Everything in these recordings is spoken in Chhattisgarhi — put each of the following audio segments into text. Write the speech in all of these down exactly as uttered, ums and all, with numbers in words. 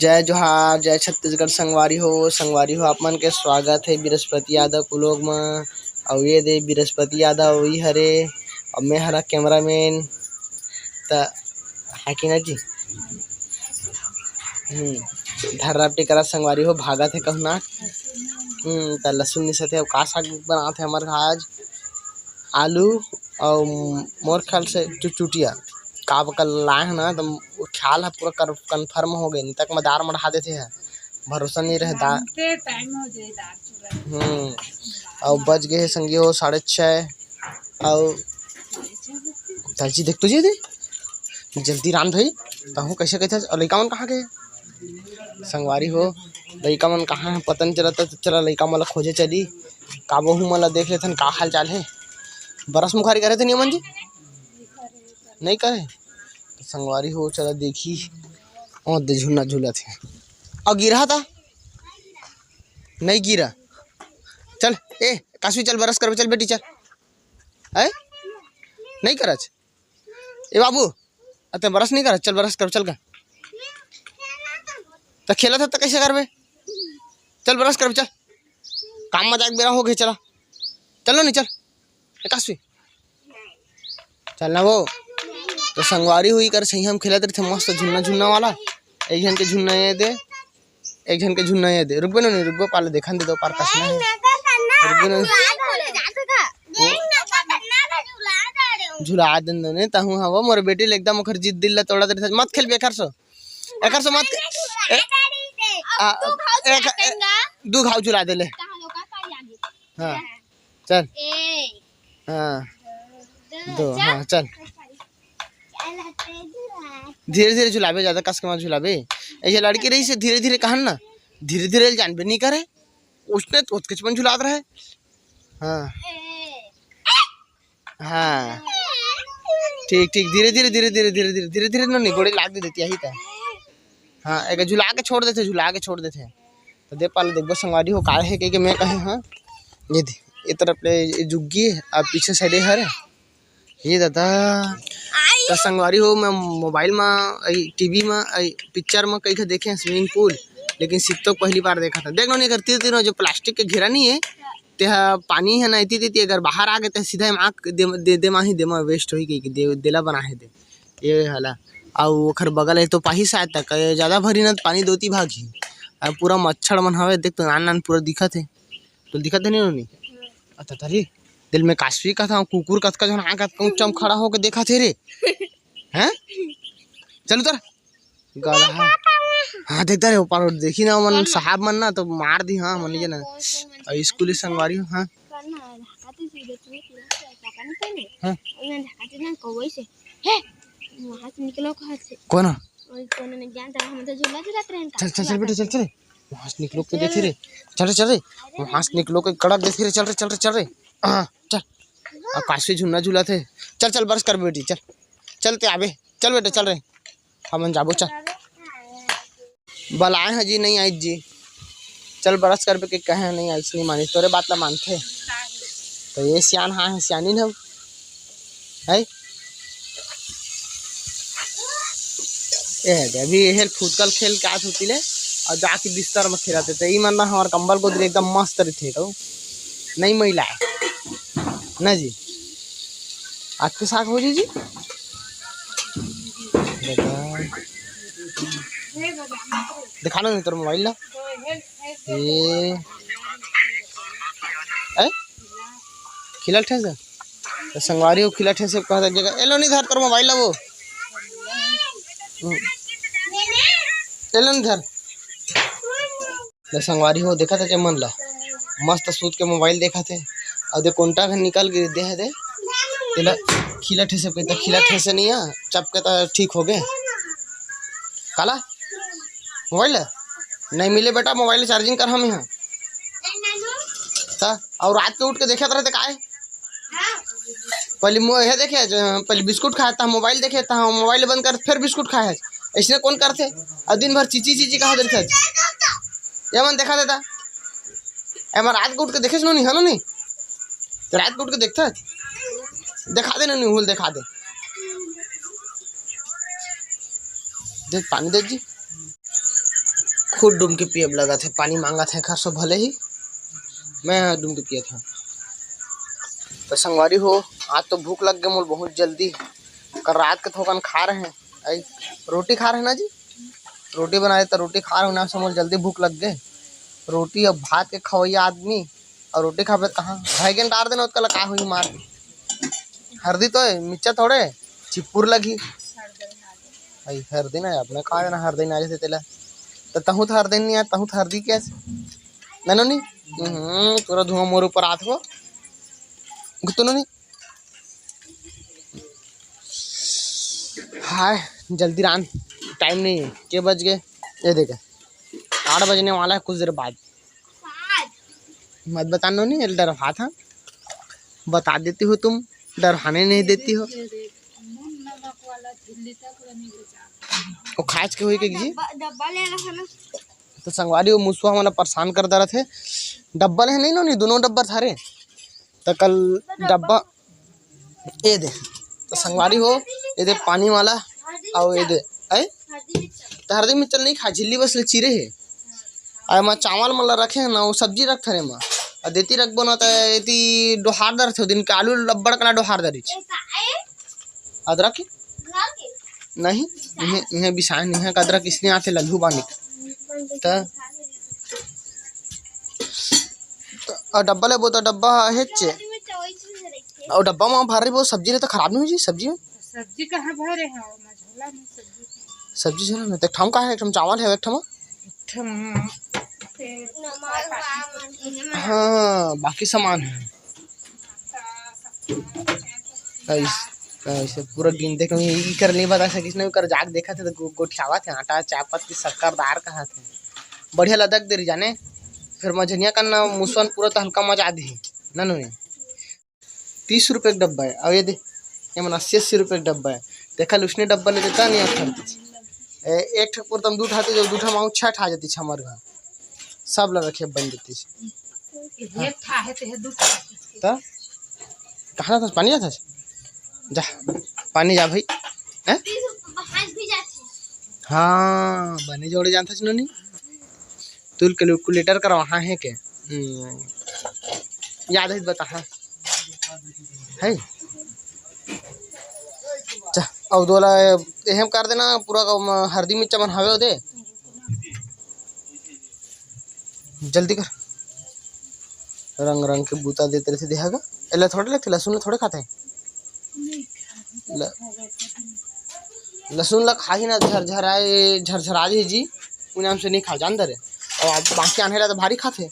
जय जोहार, जय छत्तीसगढ़ संगवारी हो। संगवारी हो, आप मन के स्वागत हे बृहस्पति यादव vlog म। अउ ये दे बृहस्पति यादव वही हरे, अउ मैं हरा cameraman। त है कि ना जी? हम्म, धर्रा टिकरा संगवारी हो, भागत हे कहूँ ना। हम्म, त लहसुन मिसत हे, अउ का साग बनात हे हमर आज? आलू अउ मोर ख्याल से चुचुटिया। का बकल लाए हे ना, त वो ख्याल ह पूरा कर-, confirm हो गे, नहीं तक मैं दार मढ़ा देते हैं, भरोसा नहीं रहे दार। जानते time हो जाए दार चूरा। हम्म, अउ बज गए हे संगी हो साढ़े छः। अउ चाची देख तो जी दे, जल्दी रांध भाई, तहूँ कैसे कैसे, अउ लइका मन कहाँ गए? संगवारी हो, लइका मन कहाँ हे पता नहीं चलत, त चला लइका मन ला खोजे चली। का बहू मन ला देख लेथन, का हाल चाल हे। बरस मुखारी करे थे नियमन जी? नहीं करे। त संगवारी हो, चला देखी। ओ दे झुन्ना झुलत हे। अउ गिरा था? नहीं गिरा। चल, ए, काशवी चल, बरस करबे, चल बेटी, चल। है? नहीं करच? ए बाबू, अते बरस नहीं करच? चल, बरस कर, चल का। त खेलत हे त कैसे करबे? चल, बरस करबे, चल। काम म जाके बेरा हो गए, चला। चलो नहीं, चल। ए काशवी। चल ना वो। त संगवारी हो, इकर सही हम खेलत रहिथे मस्त झुन्ना झुन्ना वाला। एक झन के झुन्ना ये दे, एक झन के झुन्ना ये दे। रुकबे नो, नहीं रुकबे, पाले देखन दे दो पार कसना हे। रुकबे नो। वो झुला दे दो ने, तहूँ हवो मोर बेटी ले एकदम ओखर जिद दिल ला तोड़ा दे। मत खेल बे एखर सो, एखर सो मत खे-, ए, आ, एक, ए, दू घाव झुला दे ले। हाँ, चल। हाँ, दो, हाँ, चल। धीरे धीरे झुलाबे, ज्यादा कस के मत झुलाबे। ऐसे लड़की रही से धीरे धीरे कहन ना, धीरे धीरे जानबे नहीं करे, उसने तो ओतकेच मन झुलात रहे। हाँ, हाँ, ठीक ठीक, धीरे धीरे धीरे धीरे धीरे धीरे धीरे धीरे नो नहीं गोड़े लाग दे देती यही त। हाँ, एक झुला के छोड़ देथे, झुला के छोड़ देथे। त दे पाले देखबो संगवारी हो, का हे कहिके मैं कहे, हाँ, ये दे, ये तरफ ले ये जुग्गी हे, अब पीछे side हर ये दादा। त संगवारी हो, मैं mobile म, आई TV म, आई picture म कहिके देखे swimming pool, लेकिन सित्तो पहली बार देखा था। देख नो नहीं करती तीनों जो plastic के घेरा नहीं है, तेहा पानी है ना, इति तिति अगर बाहर आ गए त सीधा एमा दे, दे, दे माही, दे मा waste होई कहिके दे, देला बना है दे। ये हला। अउ ओखर बगल है तो पाही शायद तक, ये ज्यादा भरी ना त पानी दोती भागी। अब पूरा मच्छर मन हवे, देख तो नान नान पूरा दिखत है। तो दिखत है नहीं नोनी? अच्छा तरी, दिल में काशवी का था, कुकुर कतका जन आ कतका ऊंचा में खड़ा होके देखा थे रे। हैं? चल उतर। गधा। हाँ, देख दे रे, ऊपर देखी ना, मन साहब मन ना तो मार दी, हाँ, मन जना। अउ स्कूल संगवारी हो, हाँ। हाँ। वहाँ से निकलो कहाँ से? कौन है? कोई कोने नहीं जानता, हम तो झूला झूलत रहे हैं। चल, चल, चल बेटा, चल, चल। वहाँ से निकलो के देखे रे। चल रे, चल रे। वहाँ से निकलो के कड़क देखे रे, चल रे, चल रे, चल रे। हाँ, चल। आ काशवी झुन्ना झूलत हे। चल, चल, बरस कर बेटी, चल। चल ते आबे। चल बेटा, चल रे। हमन जाबो, चल। बलाए ह जी, नहीं आइस जी। चल बरस करबे के कहे नहीं आइस, नहीं मानिस। तोरे बात ला मानथे। तो ये सियान हाँ है, सियानी न हो। है? ए दे, अभी ये फुटकल खेल के आत होती ले, अउ जाके बिस्तर में खेलत हे। तो ई मन ना हमार कंबल गोदरी एकदम मस्त रहिथे तो। नहीं मैला है। ना जी। आज के साग हो जी जी। दिखा ना नहीं तोर मोबाइल ला। ए। ए? खिला ठेस। तो संगवारी हो खिला ठेस कहा था जगह। एलो नहीं धर तोर मोबाइल ला वो। हम्म। एलो नहीं धर। ले संगवारी हो, देखत हे मन ला, मस्त सूत के मोबाइल देखत हे। अउ दे कोंटा के निकल गे दे हे दे, तेला खिला ठेसे के, त खिला ठेसे नहीं आ, चप के त ठीक हो गे। काला? मोबाइल? नहीं मिले बेटा, मोबाइल चार्जिंग कर हम यहाँ। त, अउ रात के उठ के देखत रहते काय? पहले मो-, ये देखे, ज-, पहले बिस्कुट खाए, त मोबाइल देखे, त मोबाइल बंद कर, फिर बिस्कुट खाए। ऐसने कौन करथे? अउ दिन भर चीची चीची कहा देथे। ये मन देखा देता। ए मन रात के उठ के देखे सुनो नहीं, है ना नहीं? तो रात के उठ के देखता। दिखा दे ना, नहीं होल दिखा दे। देख पानी दे जी। खुद डूम के पियब लगत हे, पानी मांगत हे घर से भले ही, मैं डूम के पियत हूँ। तो संगवारी हो, आज तो भूख लग गए मोर बहुत जल्दी। कल रात के थोकन खा रहे हैं, आई रोटी खा रहे हैं ना जी, रोटी बनाए तो रोटी खा रहे हो ना, से मोर जल्दी भूख लग गए। रोटी अब भात के खवैया आदमी, और रोटी खाबे त कहाँ? भैगन डार देना, ओतका ला का होही मार? हरदी तो हे, मिर्चा थोड़े, चिपुर लगही। भाई, हरदी ना, अपने का जाना हरदी ना जैसे तेला। तो तहूँ तो हरदी नहीं आय, तहूँ तो हरदी के आय। ननो नहीं? हम्म, पूरा धुआं मोर ऊपर आत हो। गुत्तो नहीं? हाय, जल्दी रान, टाइम नहीं है। के बज गए? ये देखे, आठ बजने वाला है कुछ देर बाद। मत बताना नहीं, डरवात हाँ, बता देती हो तुम, डरवाने नहीं देती हो। वो खास के हुई के जी? डब्बा, डब्बा ले रहा है ना। तो संगवारी, वो मुसवा हमला परेशान कर दरत हे। डब्बा ले नहीं नो, नहीं, दोनों डब्बा थारे। तो कल डब्बा, ये दे। तो संगवारी हो, ये दे पानी वाला, और ये दे, ऐ? तो हरदी मिर्चा नहीं खा, झिल्ली बस ले चीरे हे। अरे मैं चावल मन ला रखे हैं ना, वो सब्जी रख थरे मैं। और देती रखबो ना तो एती डोहार दर थे, दिन के आलू लब्बड़ कना डोहार दरी छे। अदरक के? नहीं, इन्हें, इन्हें बिसाए नहीं है, अदरक इसने आते लल्हू बानी। त, त, और डब्बा लेबो तो डब्बा हे चे। और डब्बा में भर रही वो सब्जी ले तो खराब नहीं हो जी, सब्जी में? सब्जी कहाँ भरे हैं, वो मझोला में सब्जी। सब्जी झोला में तो एक ठम का है, एक ठम चावल है, एक ठम। एक ठम तेल। हाँ, बाकी सामान है। ऐस-, ऐसे पूरा गिन देख, मैं ई कर नहीं बता सकिस ना, कर जाके देखा थे तो गो-, गोठियावा थे, आटा, चाय पत्ती, शक्कर, दार कहा थे। बढ़िया लदक दे रही जाने, फिर मझनिया का ना मुसवन पूरा तो हल्का मजा आ दी ना, नोनी। तीस रुपये के डब्बा है, और ये दे, ये मन अस्सी, अस्सी रुपये के डब्बा है। देखा, उसने डब्बा ले देता नहीं, अब खरीदती। ए, एक ठक पर तुम दू ठा आती, जो दू ठा मांगू, छह ठा आ जाती, छह हमारे घर। सब ला रखे बन देती। ये ठा है, तो ये दू ठा। तो कहाँ था? पानी जाता? जा, पानी जा भाई। हैं? हाँ, बने जोड़े जानता नोनी। तुल कैलकुलेटर कर वहाँ है के? हम्म, याद है, बता, हाँ। है? चा, अब दोला एहम कर देना, पूरा का म-, हरदी मिर्चा मन हवे दे। जल्दी कर। रंग रंग के बूता देते रहते देहा गा। एला थोड़े लगते, लहसुन ला थोड़े खाते हैं। ल-, लहसुन ला खाही ना, झरझराए, झरझरा जाही जी। उ नाम से नहीं खा, जान दे रे। और आप बाकी आने ला तो भारी खाते,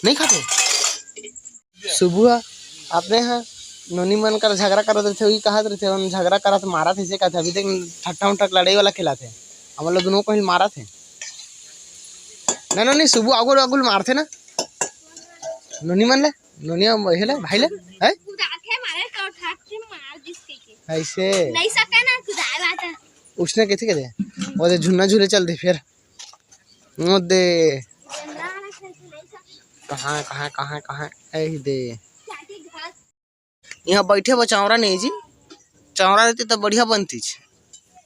नहीं खाते। सुबह अपने यहाँ नोनी मन कर झगड़ा करत रहते, वही कहत रहते, हम झगड़ा करत मारत ऐसे कहते, अभी तक ठट्ठा उठा लड़ाई वाला खेला थे, हम लोग दोनों को ही मारत है ना नोनी। सुबह आगुल आगुल मारते ना नोनी मन ले, नोनिया हेले भाई ले, है कुदाथे मारे तो उठाथे मार दिस के के। ऐसे नहीं सके ना कुदाए बात है। उसने कैसे कहते, वो तो झुन्ना झूले चल दे फिर। वो दे। कहाँ, कहाँ, कहाँ, कहाँ? ऐ दे। यहाँ बैठे बर चौरा नहीं जी, चौरा रहती तो बढ़िया बनती छे।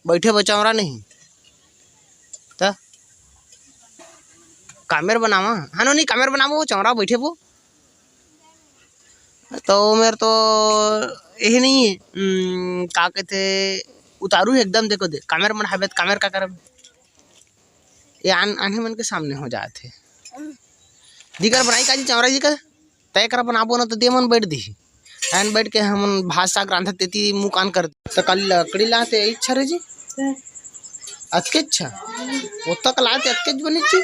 बैठे बर चौरा नहीं, त कामेर बनावा, हाँ नोनी, कामेर बनावा, वो चौरा बैठे वो। तो मेरे तो यही नहीं है, हम्म, का कहते, उतारू है एकदम। देखो दे, कामेर मन हवे त कामेर का करब? ये आन, आने मन के सामने हो जात है। दिकर बनाई का जी, चौरा जी का? तय कर बनाबो ना तो दे मन बैठ दी। एन बैठ के हमन भात साग रांधत तेती मुँह कान कर। तो काली लकड़ी लाते इच्छा रे जी। अतके अच्छा। ओतक लाते अतके बनी जी।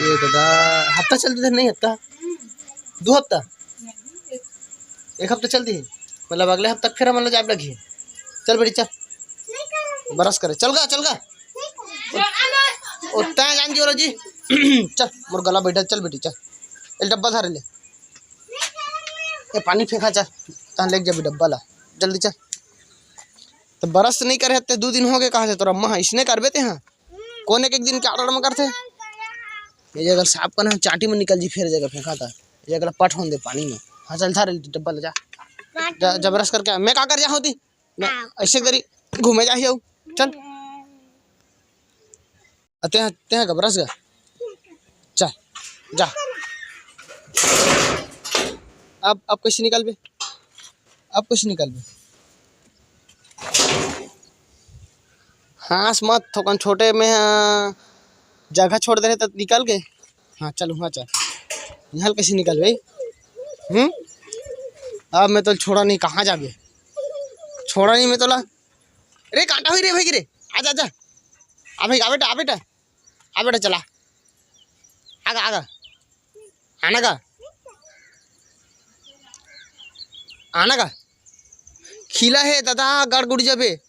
ये दादा, हफ्ता चलते थे नहीं, हफ्ता, दो हफ्ता, एक हफ्ता चलती है। मतलब अगले हफ्ता फिर हमन ला जाब लगही। चल बेटी चल, बरस करे, चल गा, चल गा। ओत्ता जान जियो जी। चल मोर गला बैठा, चल बेटी चल। ए डब्बा धर ले, ए पानी फेंका चल, तहाँ लेके जाबे डब्बा ला, जल्दी चल। तो बरस नहीं करे हत्ते, दू दिन हो गए, कहा से तोर अम्मा हा इसने करबे ते हा। कौन एक एक दिन के आर्डर में करथे? ये जगह साफ करना, चाटी में निकल जी, फिर जगह फेंका था, ये जगह पट होन दे पानी में। हाँ चल धर डब्बा ले जा, जा, जा बरस करके आ। मैं का कर जा होती, मैं ऐसे करी घूमे जा ही आऊ। चल। अते हैं, ते हैं, घबरास गा। चल, जा। अब, अब कैसे निकलबे? अब कैसे निकलबे? हाँस मत, थोकन छोटे में, हाँ, जगह छोड़ दे रहे तो निकल गए। हाँ, चल, वहाँ चल। यहाँ कैसे निकलबे? हम्म? अब मैं तो छोड़ा नहीं, कहाँ जाबे? छोड़ा नहीं मैं तोला। रे, कांटा होई रे भाई रे। आजा, आजा। आ भाई, आ बेटा, आ बेटा। आ बेटा, चला। आगा, आगा। आना का? आना का? खिला है दादा, गड़ गुड़ जाबे।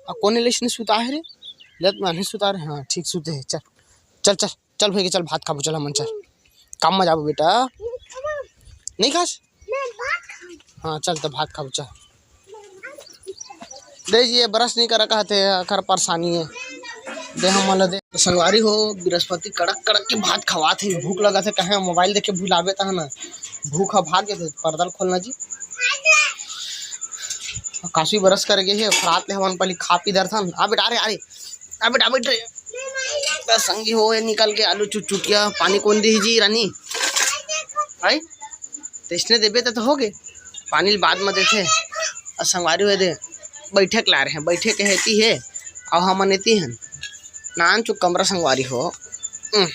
आ, कोने लेसने सुता है रे? लत माने सुता रहे। हाँ, ठीक सुते है। चल, चल, चल, चल भाई के चल, भात खाबो, चल हमन चल। काम में जाबो बेटा। नहीं खास? हाँ, चल तो भात खाबो, चल। दे जी, ये brush नहीं करा कहते, अखर परेशानी है। दे हम वाला दे। तो संगवारी हो, बृहस्पति कड़क कड़क के भात खवात है, भूख लगा थे, कहे मोबाइल देख के भुलाबे तह ना, भूख ह भाग जाथे। पर्दा ल खोलना जी। काशी brush करे गए है, रात ले हमन पहले खा पी डरथन। आ बेटा, अरे, अरे, आ बेटा, आ बेटा रे। बस संगी हो, ये निकल के आलू चुटचुटिया, पानी कोन दी जी रानी? आई? तो इसने देबे तो, तो हो गए, पानी ल बाद में देथे। और संगवारी हो दे, बैठे के ला रहे हैं, बैठे के हेती है, और हमन एती हन। नान चुक कमरा संगवारी हो। हम्म,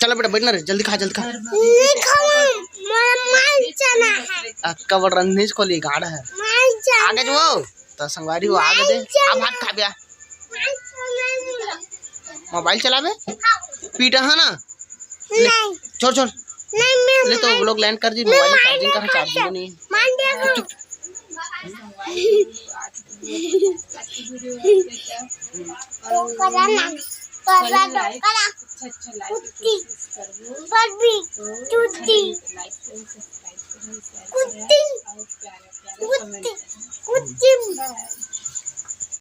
चलो बेटा, बैठना रे, जल्दी खा, जल्दी खा। नहीं खाऊं, मोला माल चना है। अक्का बड़ रंधनीस खोली गाढ़ है। माल चना। आगे जो, तो संगवारी हो, आगे दे। माल चना। आ भात खा बिया। माल चना नहीं। मोबाइल चलाबे? पीटा है ना? ले, नहीं। छोड़, छोड़। नहीं, मैं ले तो मान-, vlog land कर जी, मैं मोबाइल में मान charging कर, देखा charging था। नहीं है। मान देखा। चुप, चुप। तो करा ना, करा तो करा। कुत्ती, बर्बी, चूती, कुत्ती, कुत्ती, कुत्ती।